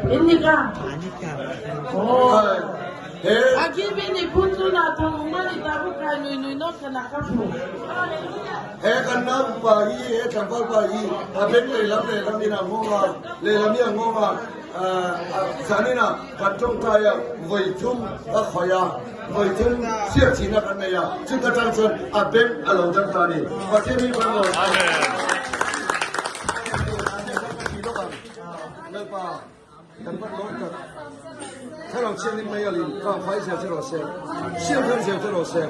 He kan nau pa hi, he tlangval pa hi a beng lehlam lehlam in a nghawng a, lehlam hi a nghawng a, zanin ah kan tawngtai a, vawi thum a khawih a, vawi thum hriat thihna kan nei a, chuta tang chuan a beng a lo dam ta a ni. Pathian hi kan lawm. Lalpa. Kan vat lawm tak. Thlarau Thianghlim mai alin vang fai zel che rawh se. Siam thar zel che rawh se.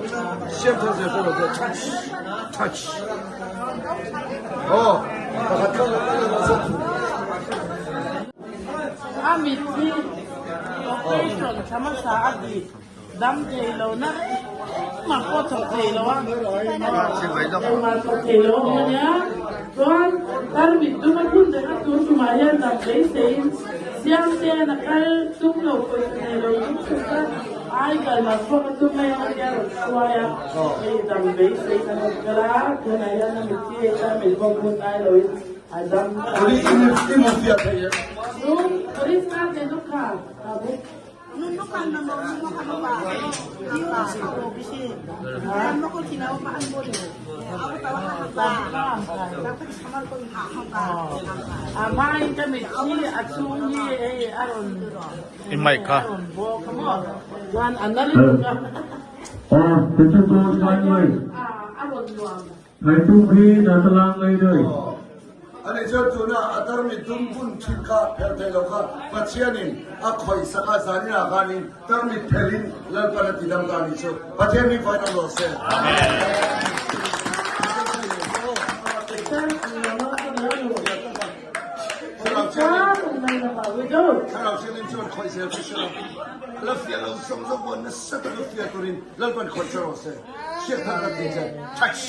Siam thar zel che rawh se. Touch. Touch. Oh, pakhat kha lo kal rawh se. A mit hi operation tha hmasa a ti dam thei lo na engmah pawh thawk thei lo a. Engmah thawk thei lo a awm a nia. Chuan tarmit dum a phun reng a tun tumah hian dam beiseiin Siamtean a kal tum lo pawisa nei lo tum chhuk a ai kal lam pawh ka tum mai ang a tia rawn hruai a hei dam beiseiin an rawn kal a tunah hian a mitthi hei tarmit pawh phun ngai loin a dam ta. Nung Christmas ni nukha ka buk. I mic kha. Ani chuan tuna a tarmit dum bun thin kha phelh thei lo kha Pathianin a khawih sak a, zaninah khanin tarmit phelhin Lalpan a ti dam ta a nih chu. Pathian mi vain awm rawh se. Thlarau Thianghlim chuan khawih zel che sela, la fiah lo zawng zawng pawh nasa taka fiah turin Lalpan khawih che rawh se. Hriat thar ka ti che. Touch!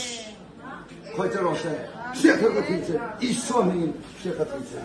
Khawih che rawh se. Hriat thar ka ti che. Isua hmingin hriat ka ti che.